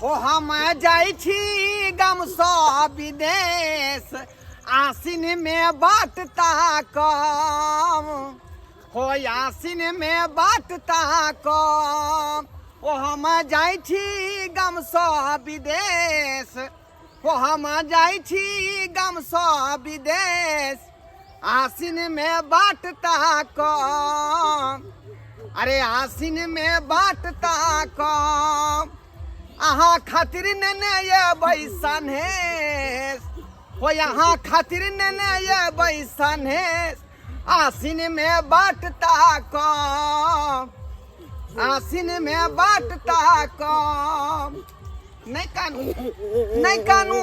ओ हम जाइ छी गामसँ विदेश, आसिनमे बाट ताकब हो, आसिनमे बाट ताकब। ओ हम जाइ छी गामसँ विदेश, ओ हम जाइ छी गामसँ विदेश, आसिनमे बाट ताकब, अरे आसिनमे बाट ताकब। अहाँ खातिर नेने अयबै सन्हेस हो, अहाँ खातिर नेने अयबै सन्हेस, आसिनमे बाट ताकब, आसिनमे बाट ताकब। नहि कानू, नहि कानू।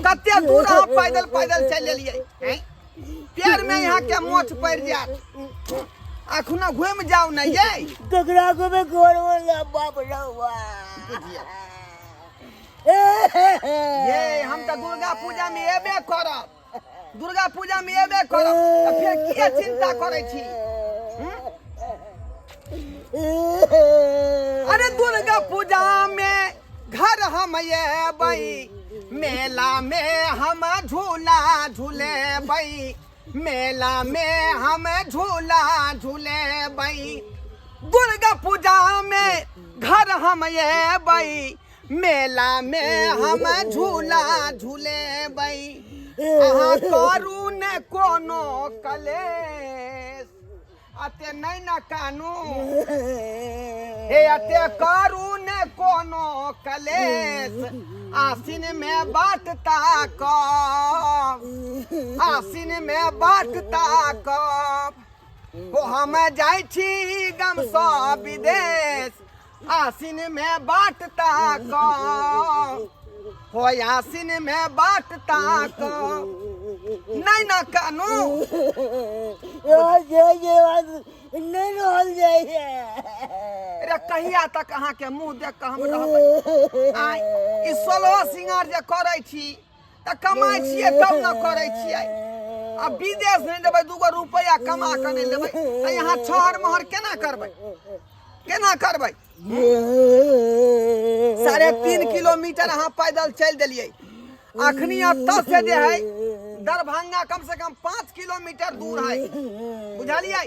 कते दूर अहाँ पैदल पैदल चलि एलियै हैं? पैर में यहाँ के मोच पड़ जायत, अखनो घुमि जाउ ने ये। ककरा को में गोर बोला बाप रहुआ। ये हम तऽ दुर्गा पूजा में एबे करब, दुर्गा पूजा में एबे करब, तऽ फेर किया चिंता करै छी? अरे दुर्गा पूजा में घर हम एबै, मेला में हम झूला झूलेबै, मेला में हम झूला झूलेबै। दुर्गा पूजा में घर हम एबै, मेला में हम झूला झूलेबै। अहाँ करू ने कोनो कलेश, अते नहि न कानू हे, अते करू ने कोनो कलेश, आसिन में बाट ताकब, आसिन में बाट ताकब। ओ हम जाइ छी गामसँ विदेश, आसिन में बाट ताकब हो, आसिन में बाट ताकब। नहि न कानू। नहि रहल जाइए। अरे कहिया तक अहाँके मुँह देख कऽ हम रहबै? आँय, ई सोलहो सिंगार जे करै छी तऽ कमाइ छियै तब ने करै छियै। आ विदेश नहि देबै, दूगो रुपैआ कमा कऽ नहि लेबै तऽ यहाँ छहर महर केना करबै? केना करबै? 3.5 किलोमीटर अहाँ पैदल चलि देलियै। अखनी एतऽ से जे है दरभंगा कम से कम 5 किलोमीटर दूर है, बुझलियै?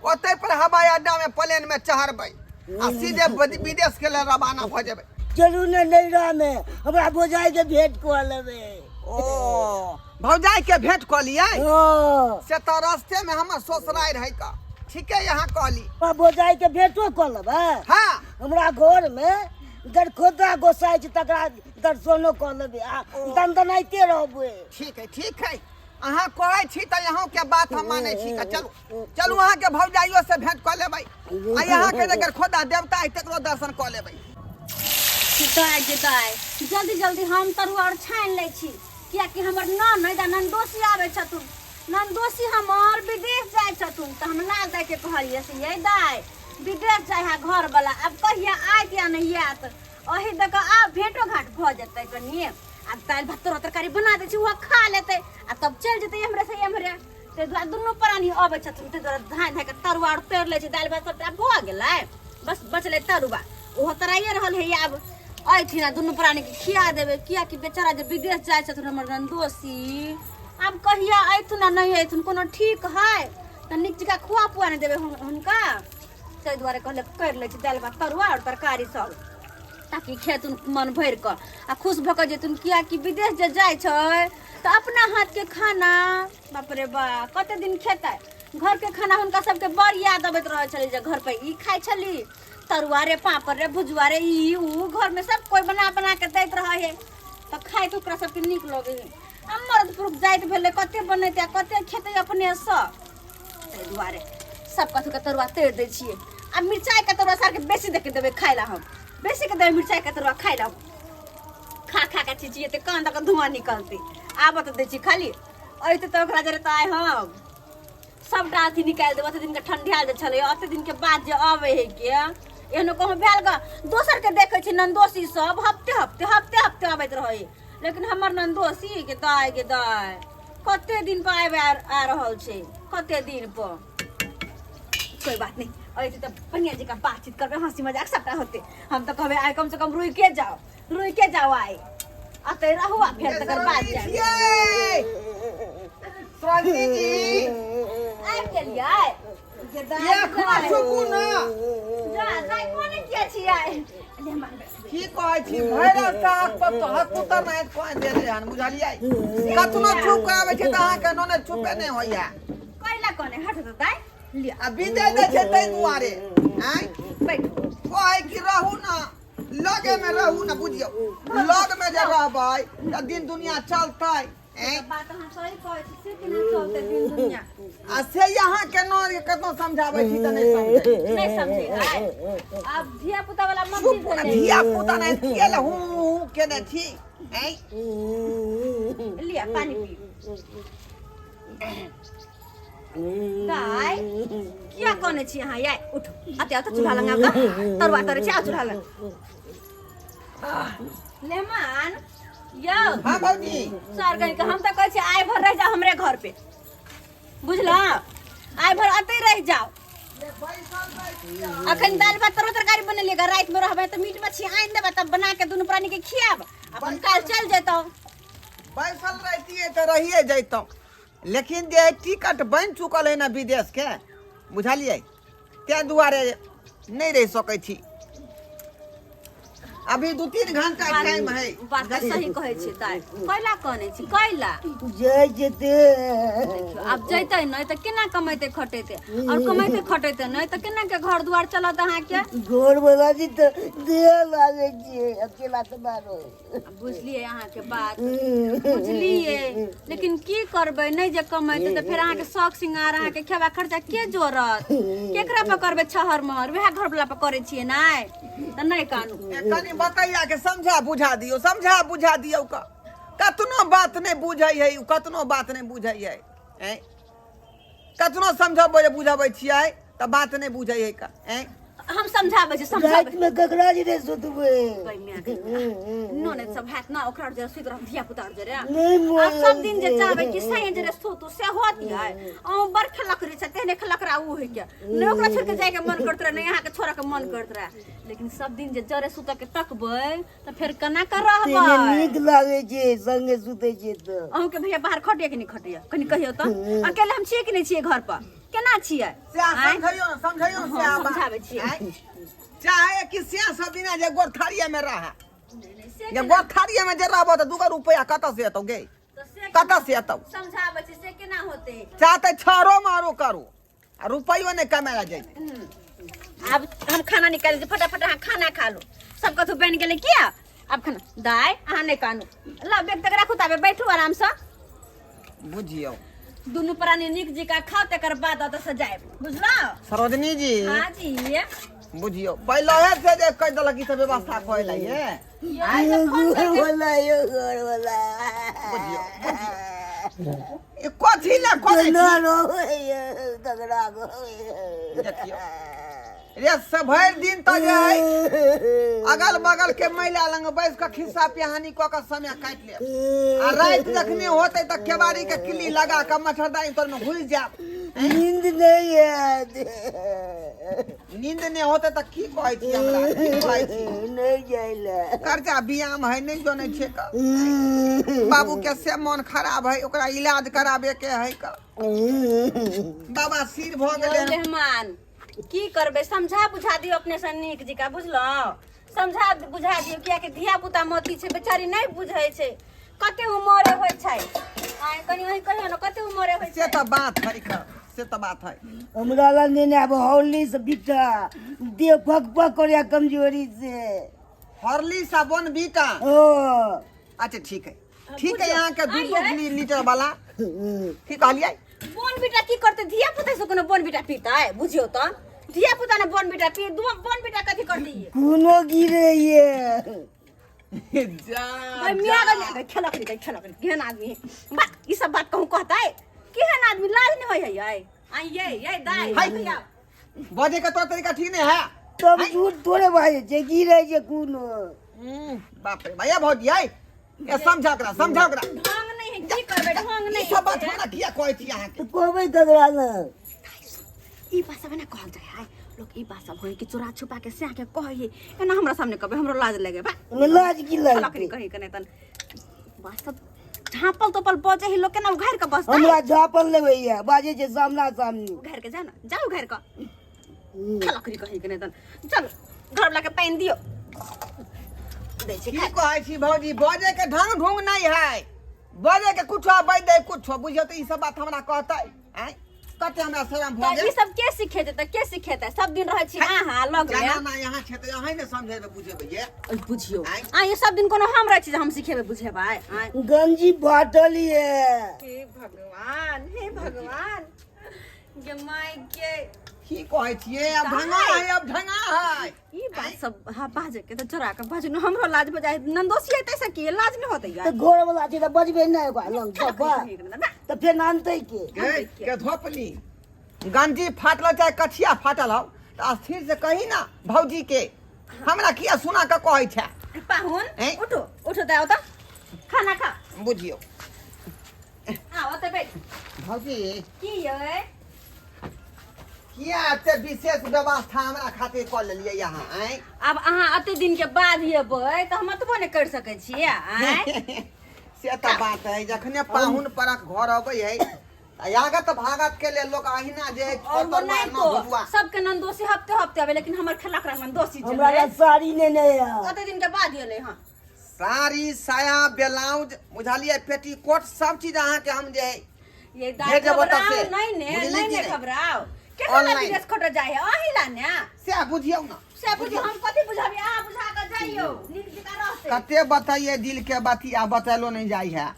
ओतै पर हवाई अड्डा में प्लेन में चढ़बै आ सीधे विदेश के लेल रवाना भऽ जेबै। चलू ने नैहरा में हमरा भौजाई के भेंट कऽ लेबै। ओ भौजाई के भेंट कऽ लियै? हँ। से तऽ रस्ते में हमर ससुरारि है का, ठीके यहाँ कहली। हमरा भौजाई के भेंटो कऽ लेबै। हाँ। हमरा घर में दरखोदा गोसाई छै, तकरा दर्शनो कऽ लेबै आ दनदनाइते रहबै। ठीक है, ठीक है, अहाँ कहै छी तऽ अहूँ के बात हम मानै छी। का चलू, चलू, अहाँ के भौजाइयो से भेंट कऽ लेबै आ यहाँ के जकर खोदा देवता है तकरो दर्शन कऽ लेबै। दाय गे दाय, जल्दी जल्दी हम तरुआ और छानि लै छी, कियाकि हमर ननद आ ननदोसी आबै छथुन। ननदोसी हमर विदेश जाइ छथुन, तऽ हम लाल दाय के कहलियै से ये दाय, विदेश जाइ है घर वाला, आब कहिया आयत या नहि आयत, ओही दऽ कऽ आब भेंटो घाट भऽ जेतै कनिए। आब दालि भात तोरा तरकारी बना दै छी, ओहो खा लेतै आ तब चलि जेतै एम्हरे से एम्हरे। ताहि दुआरे दुनू प्राणी अबै छथिन, ताहि दुआरे धाँइ धाँइ कऽ तरुआ आर तरि लै छी। दालि भात सबटा भऽ गेलै, बस बचलै तरुआ, ओहो तराइए रहल है। आब अयथिन आ दुनू प्राणीके खिया देबै, कियाकि बेचारा जे विदेश जाइ छथिन हमर नन्दोसी, आब कहिया अयथुन आ नहि अयथुन कोनो ठीक है, तऽ नीक जकाँ खुआ पुआ नहि देबै हुनका। ताहि दुआरे कहले करि लै छी दालि भात तरुआ आओर तरकारी सब, ताकि खेथुन मन भरि कऽ आ खुश भऽ कऽ जेथुन, कियाकि विदेश जे जाइ छै तऽ अपना हाथके खाना बाप रे बा कते दिन खेतै। घरके खाना हुनका सबके बड़ याद अबैत रहै छलै, जे घर पर ई खाइ छली, तरुआ रे, पापड़ रे, भुजुआ रे, ई ऊ घरमे सब कोइ बना बना के दैत रहै है, तऽ खाइत ओकरा सबके नीक लगै है। आ मर्द पुरुष जाइत भेलै, कते बनेतै आ कते खेतै अपनेसँ? ताहि दुआरे सब कथू के तरुआ तैर दै छियै। आ मिरचाइके तरुआ सारके बेसी दे के देबै खाइ लए, हम बेसी के देबै मिरचाइके तरुआ खाइ लए। खा खा के चिचिएतै, कान दऽ कऽ धुआँ निकलतै। आबऽ तऽ दै छी खाली, अयतै तऽ ओकरा जरे तऽ आइ हम सबटा अथी निकालि देबै। ओते दिनके ठंडियाल जे छलै, ओते दिनके बाद जे अबै है के एहनो कहूँ भेल ग? दोसरके देखै छी नन्दोसी सब हफ्ते हफ्ते हफ्ते हफ्ते अबैत रहै, लेकिन हमर नन्दोसी के दाय गे दाय कते दिन पर आबि आ रहल छै, कते दिन पर। कोई बात नहीं, अयतै तऽ बढ़िआँ जकाँ बातचीत करबै, हँसी मजाक सबटा होतै। हम तऽ कहबै आइ कम से कम रुकिए जाओ, रुकिए जाओ आइ, अतै रहू आ फेर तकर बाद जायब। सरोजिनी जी आबि गेलियै जे दाइ। एखनो चुपू ना। जा दाइ, कोने किया छियै? ले हम की कहै छी, भरि रास्ता आँख पर तोहर पुतर नहि कह देले हन, बुझलियै? कतनो चुप कराबै छै तऽ अहाँके नोने चुपे नहि होइया। कैला कोने हट तऽ दाइ, लिअ। आ बीते दै छै ताहि दुआरे आँय बैठू। कहै कि रहू ना, लगे में रहू ना, बुझियौ लग में जे रहबै तऽ दिन दुनिया चलतै। ई बात अहाँ सही कहै छी, से केना चलतै दिन दुनिया? आ से यहाँ के न कतनो समझाबै छी तऽ नहि समझै। नहि समझै है आब धिया पुता वाला मर्जी चुप ना, भेलै। धिया पुता नहि किए लए हूँ हूँ केने छी ऐं? लिअ पानी पी। दाइ, किया कने छी अहाँ याइ? उठू, अते अते चूल्हा लग आउ तऽ तरुआ तरै छी, आउ चूल्हा लग। मेहमान यौ। हाँ भौजी। सर कहीं के हम तऽ कहै छी आइ भर रहि जाओ हमरे घर पे, बुझलौ? आइ भर अतै रहि जाओ। अखन दालि भात तरुआ तरकारी बनेलियै, रातिमे रहबै तऽ मीट मछली आनि देबै, तब बना के दुनू प्राणी के खियाब, अपन काल्हि चलि जैतौ। बैसल रहितियै तऽ रहिए जैतहुँ, लेकिन जे टिकट बनि चुकल है ने विदेशके, बुझलियै? ताहि दुआरे नहि रहि सकै छी अभी। 2-3 घंटा टाइम है। बात तऽ सही कहै छी ताइ, कैला कहने छी कैला? जय जेते। देखियौ, आब जैतै नहि तऽ केना कमेतै खटेतै? और कमेतै खटेतै नहि तऽ केना के घर दुआर चलत अहाँके? घर वाला जी तऽ देह लागै छै, अकेला तऽ बारो। बुझलियै, अहाँके बात बुझलियै, लेकिन की करबै? नहि जे कमेतै तऽ फेर अहाँके शौक सिंगार, अहाँके खेबा खर्चा के जोड़त? केकरा पर करबै छहर महर? वएह घर वाला पर करै छियै। नहि तऽ नहि कानू। ए, कनि बतैया के समझा बुझा दियौ, समझा बुझा दियौ। क कतनो बात नहि बुझै है उ, कतनो बात नहि बुझै है। ऐं, कतनो समझबै बुझबै छियै तऽ बात नहि बुझै है का। ऐं, हम समझाबै छी, समझाबै। राति में ककरा जी रे सुतबै? ननद सब हैत ना, ओकरा जरा सुति रहब, धिया पुता जरे। नहि मोन। आब सब दिन जे चाहबै कि सही जरे सुतू, से होत है? अहूँ बड़ खलकरी छै, तेहने खलकरा उ होइ के नहि ओकरा छोड़ के जाइके मन करत रहे, नहि अहाँके छोड़ऽ के मन करत रहे, लेकिन सब दिन जे जरे सुतऽ के तकबै तऽ फेर केना के तेने रहबै? नीक लागै छै संगे सुतै छै तऽ। अहूँके भैया बाहर खटैया कि नहि खटैया, कनि कहियौ तऽ? अकेले हम छियै कि नहि छियै घर पर? केना छियै? से अहाँ समझैयौ ने, समझैयौ ने। से हँ, बात। समझाबै छियै। आँय? चाहे कि से सब दिना जे गोरथारिये में रह नहि, से जे गोरथारिये में जे रहबो तऽ दूगो रुपया कतऽ से एतौ गे? तऽ से कतऽ से एतौ? समझाबै छी, से केना होतै? चाहते छरो मारो करू आ रुपयो नहि कमाय लए जैते। आब हम खाना निकालि दै छी, फटाफट अहाँ खाना खा लू। सब कथू बनि गेलै किया आब खाना। दाइ, अहाँ नहि कानू, ला बैग तक राखू, ताबे बैठू आरामसँ। बुझियौ, दुनू प्राणी नीक जकाँ खाउ, तकर बाद ओतऽ से जायब, बुझलहुँ? सरोजनी जी। हाँ जी। बुझियौ, पहिले से जे कहि देलक ई सब व्यवस्था करै लए ये। यो घर वाला, यो घर वाला। बुझियौ, बुझियौ, ई कथी लए करै छी? केना रहबै ये ककरा देखियौ रे, से भरि दिन तऽ जे है अगल बगल के महिला लंग बैस कऽ खिस्सा पिहानी कऽ कऽ समय काटि लेब, आ राति जखने होतै तऽ केबाड़ी के किल्ली लगा कऽ मच्छरदानी तर में घुसि जायब। नींद नहीं आते। नींद नहि होतै तऽ की कहै छी हमरा, की कहै छी? नहीं जाइला। कर्जा बियाम है, नहि जनै छियै का। बाबू के से मन खराब है, ओकरा इलाज कराबे के है का, बाबा सिर भऽ गेलै हन। मेहमान, की करबै? समझा बुझा दियौ अपने से नीक जकाँ, बुझलहुँ? समझा बुझा दियौ, कियाकि धिया पुता मोती छै, बेचारी नहि बुझै छै। कते उमरे होइ छै? आँय, कनि अहीं कहियौ ने, कते उमरे होइ से छै? तऽ बात है का, से तऽ बात है। हमरा लग नेने आब हौली से बिटा, देह पक पक करे कमजोरी से। हॉर्लिक्स आ बोनवीटा? ओ। अच्छा ठीक है, ठीक है। अहाँके 2 2 लीटर वाला की कहलियै? बोनवीटा की करतै धिया पुता से? कोनो बोनवीटा पीतै? बुझियौ तऽ, धिया पुता ने बोनवीटा पी, दू बोनवीटा कथी करतै? कोनो गिरे ये। जा। भाई मियाँ गल खेलक नहीं, खेलक नहीं। केहन आदमी है बात, ई सब बात कहूँ कहतै? केहन आदमी, लाज नहीं होय है ये? आई ये ये दाई। हाय। भैया। बजे के तौर तरीका ठीक नहीं है। तब झूठ थोड़े भाई छै, गिरे छै कोनो। बाप रे भैया, भौजी आई ए, समझा ओकरा, समझा ओकरा। ढंग नहीं है, की करबै, ढंग ई नहीं सब बात है। हमरा किया कहै छी अहाँके? तऽ कहबै ककरा ने? ई बात सब ना कहल जाय है। लोक ई बात सब होय कि चोरा छुपा के स्या के कहै है एना हमरा सामने कहबै हमरो लाज लगे बा ओहिमे लाज की लकड़ी लगतै कहीं कने तन बात सब झाँपल तोपल बजे है लोग केना उघारि के बसतै हमरा झापल लेबै ये बाजै छै सामना सामनी उघारि के जा ना जाउ उघारि के लकड़ी कहीं कने तन चल घर वाला के पानि दियो दै छै की खाय कहै छी भौजी बजै के ढंग ढूंग नहीं है बजै के कुछो बाजि दै कुछो बुझियौ तऽ ई सब बात हमरा कहतै आँय कते हमरा शरम भऽ तऽ गेल ई सब के सिखेतै तऽ के सिखेतै सब दिन रहै छी अहाँ लग मे जाना ना यहाँ छै तऽ अहीं ने समझेबै बुझेबै ये ओइ बुझियौ आँय। आ ये सब दिन कोनो हम रहै छी जे हम सिखेबै बुझेबै आँय गंजी फाटल ये हे भगवान हे भगवान गे माय गे की कहै छियै आब ढंगा है आब ढंगा है ई बात सब हाँ बाजे के तऽ चोरा के बाजू न हमरो लाज बजाय नंदोसी हेतै से की लाज नहि होतै तऽ घर वाला छै तऽ बजबै नहि ओकरा लग जेबै तऽ फेर आनतै के के के धोपली गंजी फाटल चाहे कछिया फाटल हो तऽ स्थिर से कही ना भौजी के हमरा किया सुना के कहै छै पाहुन हैं? उठो उठो तऽ आओ तऽ खाना खा बुझियौ आओ तऽ बैठ भौजी की यै किया एते विशेष व्यवस्था हमरा खातिर कऽ लेलियै यहाँ आँय आब अहाँ एते दिन के बाद एबै तऽ हम एतबो नहि करि सकै छियै आँय से तऽ बात है जखने पाहुन परक घर अबै है तऽ आगत भागत के लेल लोक अहिना जे है और वो छतरुआ नहीं न तो भुजुआ सबके नंदोसी हफ्ते हफ्ते आवे लेकिन हमर खेला रंग नंदोसी हमरा लग साड़ी नेने ये कते दिन के बाद एलै हँ साड़ी साया ब्लाउज बुझलियै पेटीकोट सब चीज अहाँके हम जे है ये दाई भेजब ओतऽ घबराओ से। नहीं ने बुझली नहीं कि ने नहि? घबराओ केकरा ला ऑनलाइन। विदेश खट जाय है अही ला ने से बुझियौ ना से बुझियौ हम कथी बुझाबी अहाँ बुझा के जाइयौ नीक जकाँ रहतै कते बताइए दिल के बात आ बतैलो नहीं जाइ है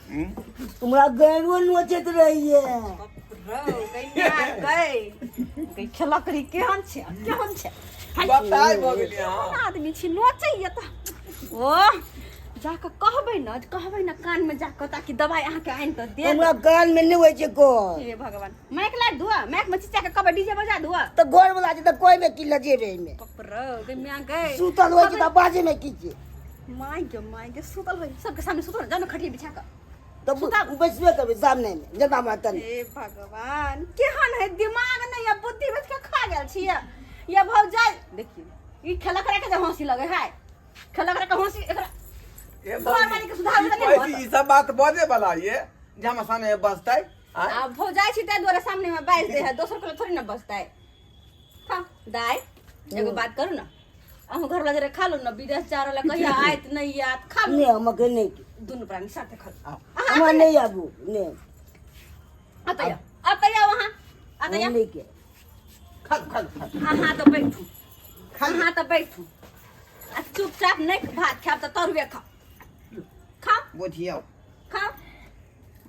हमरा गैरो नोचैत रहिए रौ गई गई गई खेलकरी केहन छै केहन छै बताइ भऽ गेलियै अहाँ। केहन आदमी छी नोचैया तऽ ओ जाकऽ कहबै ने कहबै ने कानमे जाकऽ ताकि दवाइ अहाँके आनि कऽ देत हमरा कान में नहीं होइ छै कोन हे भगवान माइक लाग दुआ माइक में चिचा के कहबै डीजे बजा दुआ तऽ घर वाला छै तऽ कोई में की लजेबै एहिमे बाप रौ गई माय गई सुतल होइ छै तऽ बाजे में की छै माय गे माय गे सुतल होइ सबके सामने सुतल जानो खटिया बिछा कऽ तऽ बैसबे करबै सामने में जेना हमरा तने हे भगवान केहन है दिमाग नहीं है बुद्धि बेच के खा गेल छियै ये भौजाई देखिए ई खेला करे के जे हंसी लगे है खेला करे के हंसी एकरा ए घर वाली के सुधार की नहि कहै होत। छी, ई सब बात बजे वाला ये जे हमरा सामने बजतै आँय? आ भौजाई छी ताहि दुआरे सामने में बाजि दे है दोसर के थोड़ी ना बजतै खा दाई एगो बात करू ना अहूँ घर वाला जरा खा लू ना विदेश जा रहल है, कहिया आयत नहीं आयत खा लू नहि हम अखन नहि दुनू प्राणी साथे खा लू हमरा नहि आबू नहि अतः अतः वहाँ अतः हम नहि के खा लू, खा लू, खा लू। अहाँ तऽ बैठू खा लू। अहाँ तऽ बैठू आ चुपचाप नहि भात खायब तऽ तरुए खाउ खाउ बुझियौ खाउ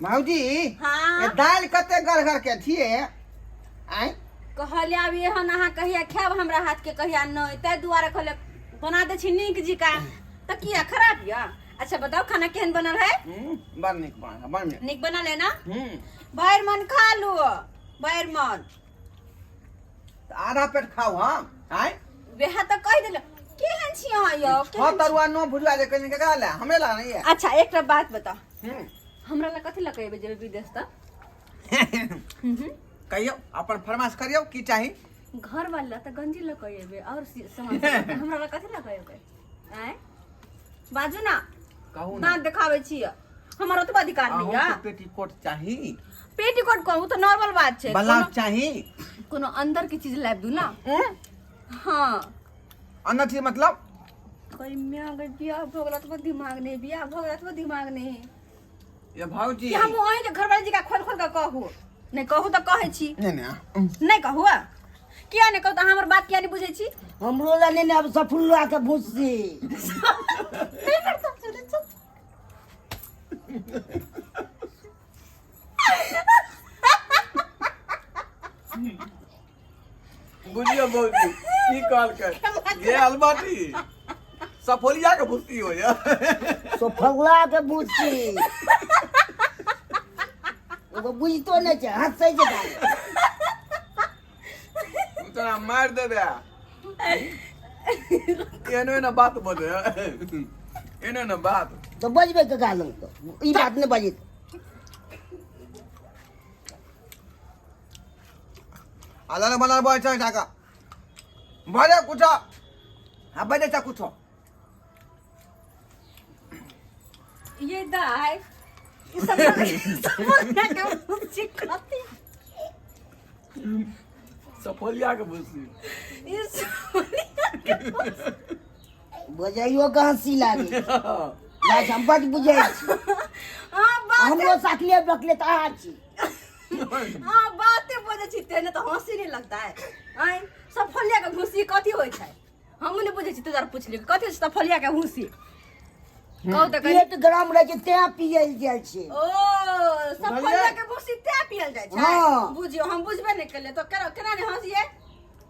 भौजी हाँ। ये दालि कते गढ़ के छियै आँय कहलियै आब एहन अहाँ कहिया खायब हमरा हाथके कहिया नहि ताहि दुआरे कहलियै बना दै छी नीक जिका तऽ किया खराब यऽ अच्छा बताउ खाना केहन बनल है बड़ नीक बनल है, बड़ नीक नीक बनल है ना हम्म भरि मन खा लू भरि मन तऽ आधा पेट खाउ हम आँय वएह तऽ कहि देलहुँ केहन छी अहाँ यौ छह केहन छी? तरुआ नौ भुजुआ जे कनि केकरा लए हमरे लए नहीं है अच्छा एकटा बात बताउ हम्म हमरा लए कथी लऽ कऽ एबै जेबै विदेश तऽ कहियौ अपन फरमाइश करियौ की चाही घर वाला तऽ गंजी लऽ कऽ एबै आओर सामान सब लऽ कऽ। हमरा लए कथी लऽ कऽ एबै आँय बाजू ना कहू ना दाँत देखाबै छी हमर ओतबा अधिकार नहीं अहूँ यऽ के पेटीकोट चाही पेटीकोट कहू तऽ नॉर्मल बात छै ब्लाउज कोनो- चाही कोनो अंदर के चीज लाबि दू ना हम्म? हाँ अंदर चीज मतलब कोई मियाँ गई बियाह भऽ गेल ओतबो दिमाग नहीं बियाह भऽ गेल ओतबो दिमाग नहीं ये भौजी कि हम अहीं के घरवाली जी का खोल खोल के कहू नहीं कहू तऽ कहै छी नहीं नहीं नहीं कहू किया नहीं कहू तऽ अहाँ हमर बात किया नहीं बुझै छी हमरो लए ने आब सफुल्ला के भूसी नहीं करता चल चल बुझियौ भौजी की कहलकै ये अलबाटी सफोलिया के भुस्सी होइए सफुल्ला के भूसी एगो बुझितो नहि छै हँसै छै खाली। तोरा मारि देबे एनो एनो बात बोले एनो एनो बात तऽ बजबै कका लग तऽ ई बात नहि बजैत अलग बलग बजै छै जाकऽ भले कुछो हाँ बजे छ कुछो। ये दाई ई सब सब के भूसी कथी? सफलिया के भूसी। ई सफलिया के भूसी। बजैयो के हंसी लागे दाइ, हम बड बुझै छी। हाँ बात हमरो साखले बकले तऽ अहाँ छी। हाँ बाते बजै छी तेने तऽ हंसी नहीं लगता है। आँय सफलिया के भूसी कथी होइ छै? हमहूँ नहि बुझै छी, तू जरा पुछलियै कथी होइ छै सफलिया के भूसी, कहू तऽ कनि। पेट गरम रहै छै तें पियल जाइ छै। ओ सफलिया के भूसी तें पियल जाइ छै? हाँ। बुझियौ हम बुझबे नहि केलियै तऽ केना केना नहि हँसियै।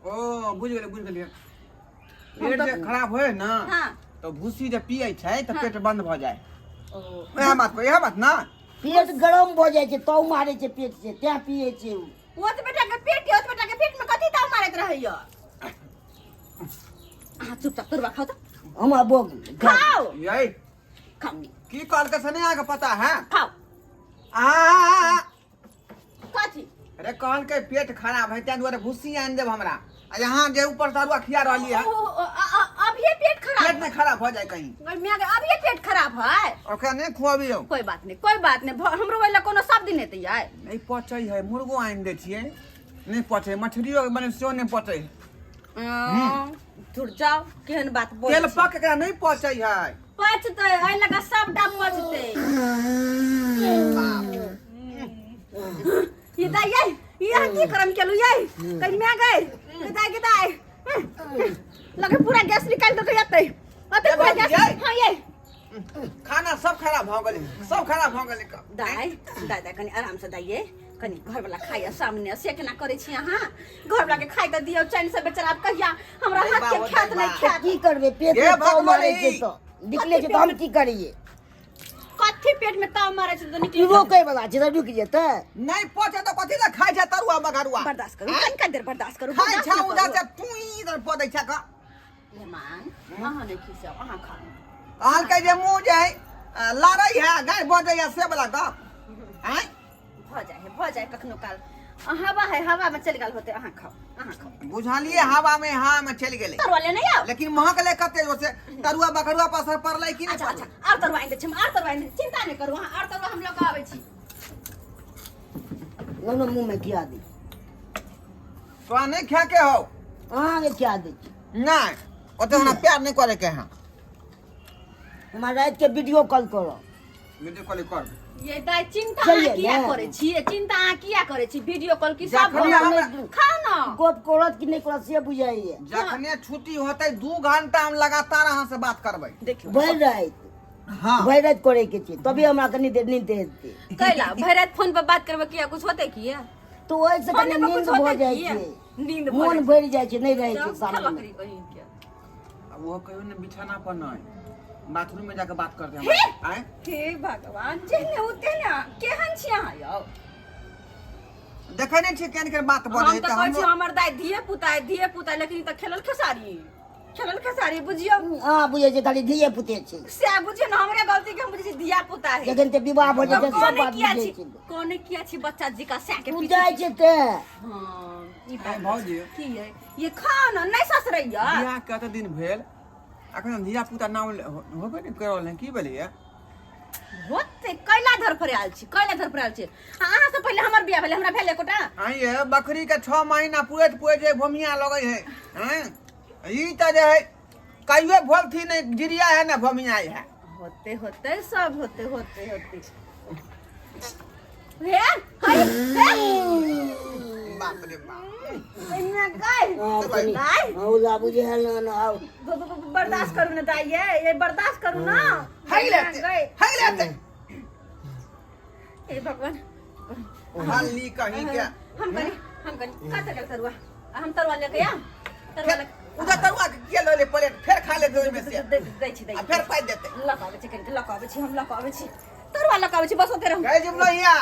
ओ बुझि गेलियै, बुझि गेलियै। पेट जे खराब होय ना हाँ। तऽ भूसी जे पियै छै तऽ पेट बंद भऽ जाइ। ओ इएह बात, इएह बात ना? पेट गरम भऽ जाइ छै, ताव मारै छै पेट से, तें पियै छै उ। ओत बेटा के पेट, ओत बेटा के पेट में कथी ताव मारैत रहैया? अहाँ चुपचाप तोरबा खाउ तऽ। हमरा भऽ गेलै। खाउ। यै खाउ। की कहलकै से नहि अहाँके पता है? खाउ। आ कथी? अरे कहलकै पेट खराब है, ताहि दुआरे भूसी आनि देब हमरा, आ यहाँ जे ऊपर तरुआ खिया रहली है। ओ, ओ, अभिये पेट खराब? पेट नहीं खराब हो जाए कहीं? मियाँ के अभिये पेट खराब है? ओकरा नहीं खुआबियौ। कोई बात नहीं, कोई बात नहीं, हमरो ओहि लए कोनो सब दिन हेतै यार। नहीं पचै है, मुर्गो आनि दै छियै नहीं पचै, मछलियो बने सेहो नहीं पचै है। दूर जाओ, केहन बात बोल। तेल पक एकरा नहीं पचै है। पचतै, एहि लगा सबटा पचतै। ये दाई ये ये अहाँ की करम केलू ये? कहीं मैं गए के दाई, के दाई लगे पूरा गैस निकाल दो के जतै अते पूरा गैस। ये? हां ये खाना सब खराब भऽ गेलै, सब खराब भऽ गेलै। दाई दाई दाई, कनी आराम से दाई, ये कनी घरवाला खाइया सामने से केना करै छी अहाँ? घरवाला के खाइ तऽ दियौ चैन से, बेचारा आब कहिया हमरा नहीं हाथ के बा, खायत नहीं नहि बा। खायत। की करबै, पेट हे में ताव भगवान, मारै छै ई। तऽ निकले छै तऽ हम की करियै? कथी पेट में ताव मारै छै तऽ निकलि ई रोकै वाला छै तऽ रुकि जेतै? नहीं पचे तऽ कथी लए खाइ छै तरुआ बघरुआ? बर्दाश्त करू, कनिका देर बर्दाश्त करू। खाइ बर्दाश्त छै न उधर करू। से तू इधर पदै छै का। मेहमान अहाँ नहि खिसियाउ, अहाँ खाउ। कहलकै जे मुँह जे है लड़ै है गाय बजै है से वाला गप आँय। भऽ जाइ है, भऽ जाइ कखनो काल, हवा है, हवा में चलि गेल होतै। अहाँ खाउ, अहाँ खाउ। बुझलियै, हवा में, हवा में चलि गेलै। तरुआ लेने आउ। लेकिन महकलै कते जोर से तरुआ बकरुआ पर असर पड़लै कि नहि? अच्छा अच्छा, आर तरुआ आनि दै छी हम, आर तरुआ आनि दै छी, चिंता नहि करू अहाँ, आर तरुआ हम लऽ कऽ आबै छी। लौ ने मुँह में खिया दी। तोरा नहि खायके हौ? अहाँके खिया दै छी। नहि, ओते हमरा प्यार नहि करे के है। हमरा राति के वीडियो कॉल करब। वीडियो कॉल कर। ये दाई, चिंता अहाँ चलिए किया ने। करै छी? चिंता अहाँ किया करै छी? वीडियो कॉल की सब जखने भऽ हमरा- खाउ न। गप करत कि नहि करत से बुझाइए। जखने छुट्टी होतै 2 घंटा हम लगातार अहाँ से बात करबै। देखियौ। भरि राति। हाँ। भरि राति करे के छै तभी हमरा कनि देर नींद हेतै। कैला भरि राति फोन पर बात करबै? किया, कुछ होतै किया? तऽ ओहिसँ कनि फोने पर नींद कुछ भऽ होतै जाइ किया? छै, नींद भऽ मोन जाइ छै। भरि जाइ छै, नहि रहै छै तब सामने। खेलक रे बहिन के। आ वो कहियो ने बिछाना पर नहीं, बाथरूम में जाके बात करते हे! हम आए। हे भगवान, जेहने ओ तेहने केहन छी अहाँ यौ? देखै नहीं छियै केहन केहन बात हम बजै तऽ तऽ कहै छी हमरो हमर दाइ धिये पुता है, धिये पुता है, लेकिन ई तऽ खेलल खेसारी, खेलल खेसारी बुझियौ। अहाँ बुझै छै खाली धिये पुते छै। सएह बुझियौ ने, हमरे गलती के हम बुझै छी धिया पुता है। जखन ते विवाह भऽ जेतै सब कोने बात किया बुझै छी? छै। कोने किया छी बच्चा जी का सएह के तू पीछे जाइ छै ते। हाँ, ई आइ बात भौजी। की है ये? खाओ ना, नहीं ससरैया। बियाह कते दिन भेल अखन धिया पुता नाम होबे नहि करल है, की भेलैया? होते कैला धर फरियाल छी, कैला धर फरियाल छी। आ अहाँ से पहिले हमर बियाह भेलै, हमरा भेल एकोटा? आइये बकरी के 6 महीना पुरैत पुरैत जे भोमिया लगै है हैं, ई तऽ जे है कहियो भोलथी नहीं, जिरिया है ना भोमिया है। होते होते सब होते होते होते हे हे हे। बाप रे बाप। एना गाय। हाँ, कनि दाइ। हाँ, ओ बुझे है ना ना आउ। बर्दाश्त करू ना दाइ, ये बर्दाश्त करू ना। हाई लेते गए। हाई लेते। हे भगवान। हल्ली कहीं के। हम कनी, हम कनी का तकल तरुआ, हम तरुआ लेके आ, तरुआ फेर लेके उधर तरुआ के किया लऽ ले प्लेट, फेर खा लेते ओहिमे से। दै दै छी, दै। आ फेर पाइ देते। लऽ कऽ आबै छी, कनी लऽ कऽ आबै छी हम, लऽ कऽ आबै छी तरुआ, लऽ कऽ आबै छी, बस ओते रहू। गए जुमलो हिया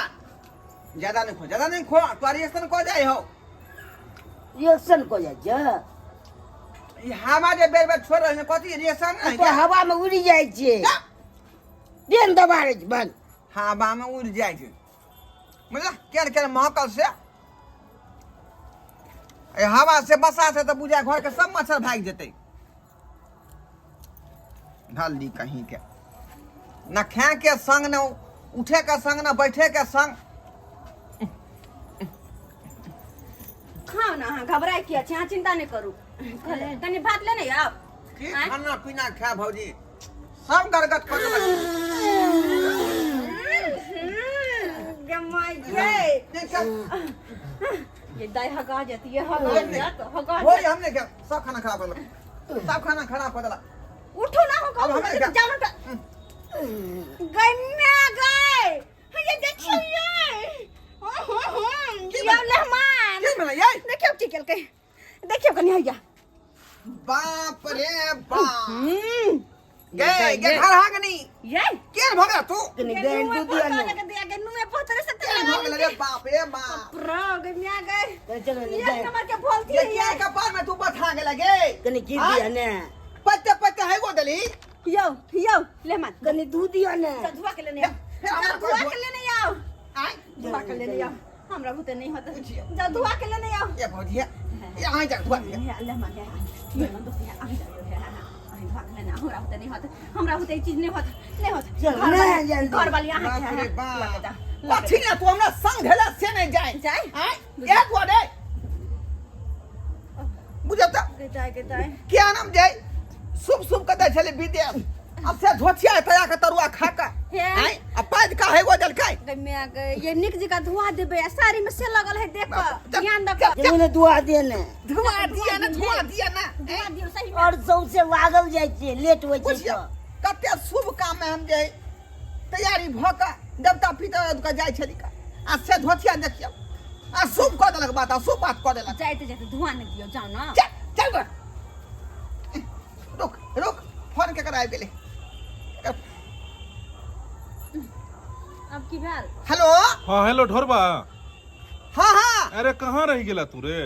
ज्यादा नहीं खो, ज्यादा नहीं खो, तोरा रिएक्शन को जाय हो। रिएक्शन को जाइ छै। ई हवा जे बेर बेर छोड़ रहल छै, कथी रिएक्शन नहीं? तो हवा में उड़ि जाइ छै, देन दबा रहै छै बंद। हवा में उड़ जाइ छै, बुझल केहन केहन महकल से ए हवा से बसा से तऽ बुझा घर के सब मच्छर भागि जेतै ढल्ली कहीं के न खाए के संग न उठे के संग न बैठे के संग खाओ ना अहाँ घबराइ किया छी अहाँ चिंता नहि करू तनी भात लेने आउ की आँय? खाना पीना खा भौजी सब गरगट कऽ देलक गमाइ गे नहीं सब ये दाई हगा जाती ये हगा जात हगा भौजी हम नहीं खाएब सब खाना खराब कर देलक सब खाना खराब कऽ देलक उठो ना हो अब हमें क्या? जाओ ना गम्या गए ये देखियो ये हो हो हो की ये भेल? मेहमान की भेलै यै देखियो की केलकै देखियो कनी हैया बाप रे बाप हम्म गे गे घर हागनी ये केन भऽ गेल तू कनी गैर दूध दिया ने दिया के नुमे पोतरे से केन भऽ गेल रे बाप रे बाप प्रो गम्या गए कनी चलो ने एक जाए नंबर के बोलती ये है के कपार में तू बथा गेल गे कनी घी दिया ने पत्ते पत्ते है गो देली यो यो ले मान कनी दूध दिया ने चल धुआ के लेने आओ फिर हमरा चल धुआ कोई के लेने आओ आय धुआ के लेने आओ हमरा भूते नहीं होता बुझियो। जा धुआ के लेने आओ ये भौजी ये आइ जा धुआ दिया हे अल्लाह मान हे ये मन दोस्त हे आहि जाओ हे आहि धुआ के लेने आओ हमरा भूते नहीं होता हमरा भूते ई चीज नहीं होता नहीं होता चल, घर नहीं वाली- जल्दी। घर वाली अहाँ बाप के रे है बाप लगे कथी ने तू हमरा संग भेला से नहीं जाए जाए? आय एक गो रे बुझत जाए के जाए क्या नाम जाए शुभ शुभ कदै छले विदेश अब से धोथिया तया के तरुआ खा के हे। आय आ पाज का है गो देलकै गई मैं गई ये निक जी का धुआ देबे आ साड़ी में से लगल है देख चल, ध्यान दक चल। चलू ने दुआ दिया ने धुआ दिया ना धुआ दिया ना धुआ दियो सही में और सौंसे लागल जाइ छै लेट होइ छै बुझियौ तऽ कते शुभ काम में हम जे तैयारी भऽ कऽ देवता पितर के जाइ छली का आ से धोथिया देखियौ आ शुभ कऽ देलक बात आ शुभ बात कऽ देलक जाते जाते धुआं नहीं दियो जाओ ना चल चल बे। रुक रुक फोन के आबि गेलै अब की भेल हेलो हाँ हेलो ढोरबा हाँ हाँ अरे कहाँ रहि गेला तू रे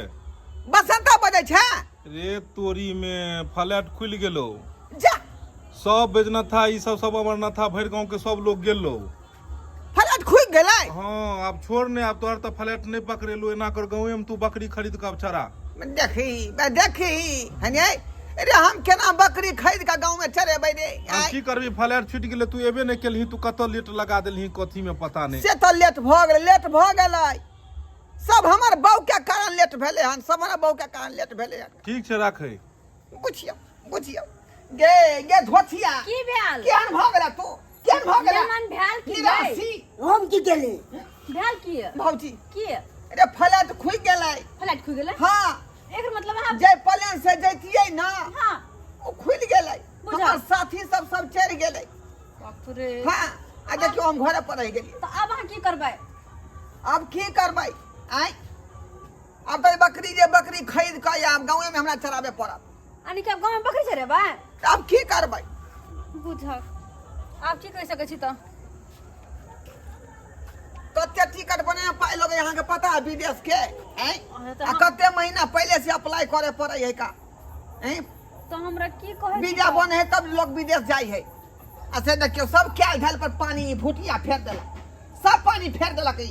बसंता बजै छै रे तोरी में फ्लैट खुलि गेलो जा सब बेजनाथा ई सब सब अमरनाथा भरि गांव के सब लोग गेलो फ्लैट खुलि गेलै हाँ आब छोड़ ने आब तोहर तऽ फ्लैट नहि पकड़ेलो एना कर गाँवे में तू बकरी खरीद कऽ आब चरा देखी बे देखी हने अरे हम केना बकरी खरीद के गांव में चरेबै रे आब आँय? की करबी फ्लैट छूटि गेलै तू एबे नहि केलही तू कतऽ लेट लगा देलही कथी में पता नहि से तऽ लेट भऽ गेलै लेट भऽ गेलै सब हमर बहू के कारण लेट भेलै हन सब हमर बहू के कारण लेट भेलै हन ठीक छै राखै बुझियौ बुझियौ गे गे धोथिया की भेल केहन भऽ गेला तू केहन भऽ गेला मेहमान भेल की यै? निराशी हम की केली भेल की भौजी की अरे फ्लैट खुलि गेलै फ्लाइट खुलि गेलै हाँ एकर मतलब अहाँ जे प्लेन से जैतियै ना हाँ ओ खुलि गेलै बुझल। हमर साथी सब सब चढ़ि गेलै बाप रे हाँ आ देखियौ हम घरे पर रहि गेलियै तऽ आब अहाँ की करबै आब की करबै आँय आब तऽ बकरी जे बकरी खरीद कऽ आब गाँवे में हमरा चराबे पड़त यानी कि आब गाँवमे बकरी चरेबै तऽ आब की करबै बुझक आब की कहि सकै छी तऽ कते टिकट बने पाइ लगै अहाँके पता है विदेश के आँय अहाँ तऽ आ कते महीना पहिले से अप्लाई करे पड़ै है का आँय तऽ हमरा की कहै छी वीजा तऽ? बने है तब लोग विदेश जाइ है आ से देखियौ सब कैल धैल पर पानी ई भुटिया फेर देलक सब पानी फेर देलक ई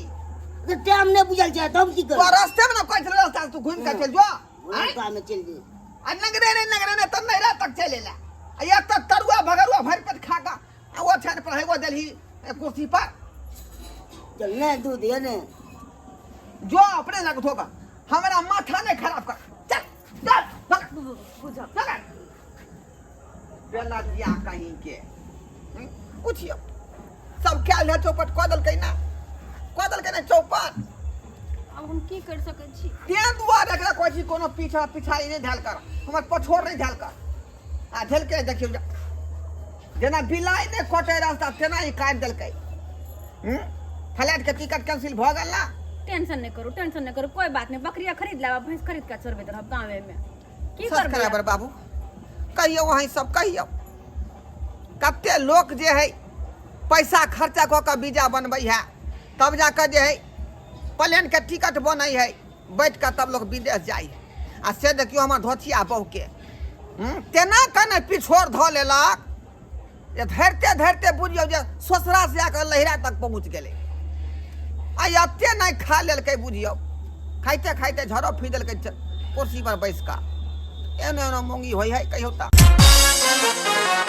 तऽ टाइम नहि बुझल छै तऽ हम की तो करब रास्ते में ना कहै छलै रास्ता से तू घुमि कऽ चलि जो आँय? रस्ता में चलि जेबै आ नगरे ने नगरे ने तऽ नैरा तक चलि एला आ एक तऽ तरुआ भगरुआ भरि पेट खा कऽ आ ओ छान पर हेगो देलही कुर्सी पर चल ने दूध ये ने जो अपने लग धोगा हमरा माथा नहीं खराब कर चल चल भग बुझक भग बेला दिया कहीं के उठियो सब क्या ले चौपट कऽ देलकै ना कऽ देलकै ना चौपट आब हम की कर सकै छी तें दुआरे एकरा कहै छी कोनो पीछा पिछाड़ी नहि धैल कर हमर पछोड़ नहि धैल कर आ धेलकै देखियौ जेना बिलाइ नहि कटै रास्ता तेना ही काटि देलकै हूँ फ्लाइटके टिकट कैंसिल भऽ गेल ना टेंशन नहीं करू टेंशन नहीं करू कोई बात नहीं बकरिया खरीद लाब भैंस खरीद के चरबैत रहब गाँवे में की करबै सब्सक्राइबर बाबू कहियौ अहीं सब कहियौ कते लोक जे है पैसा खर्चा कऽ कऽ वीजा बनबै है तब जाकऽ जे है प्लेनके टिकट बनै है बैठ कऽ तब लोक विदेश जाइ है आ से देखियौ हमर धोतिया बहुके तेना कने पिछोर धऽ लेलक जे धरिते धरिते बुझियौ जे ससुरा से जाकऽ लहिरा तक पहुँच गेलै आ एते नहि खा लेलकै बुझियौ खाइते खाइते झड़ो फी देलकै कुर्सी पर बैस कऽ। एना एना मौगी होइ है कहियो तऽ।